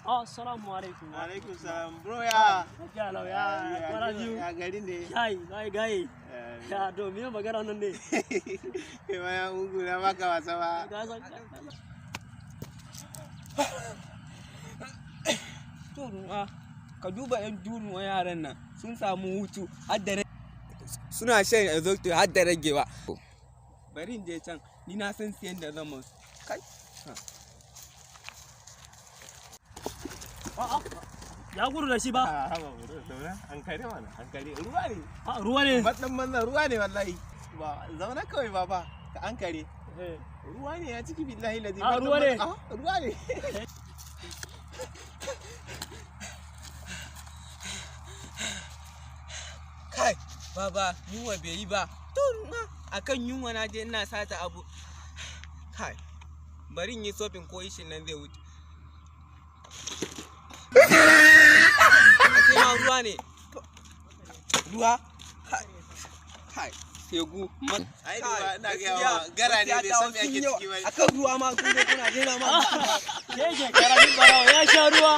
Assalamu alaikum. Alaikum salam bro, ya. Ya lau, ya kwana biyu. Ya gari ne. Kai, gai gai. Ya to me magana nan ne? Kai ma ya mugu na baka wasa ba. Ka san. To ruwa, ka duba yan duruwa yaran nan sun samu hutu har da suna shan exotic har da ragewa. Bari in je can, ni na san siyan da zan musu. Kai. A'a. Ya gudu da shi ba. Ah, haba bro, zauna. An kare mana, an kare. Ruwa ne. A ruwa ne. Matsan manzan ruwa ne wallahi. Ba, zauna kawai baba, ka an kare. Ruwa ne ya ciki billahi lazi. Ah, ruwa ne. Ah, ruwa ne. Kai, baba, yunwa bai yi ba. To ma akan yunwa na je ina sata abu. Kai, bari in yi sofin ko ishin nan zai wuce. Ashe ma ruwa ne. Ruwa? Kai, kai, segu. Ai, ruwa, ina gaya wa, gara ne bai san me ake ciki ba. Akan ruwa ma kun zo kuna jera ma. Yake karamin barawa ya sha ruwa.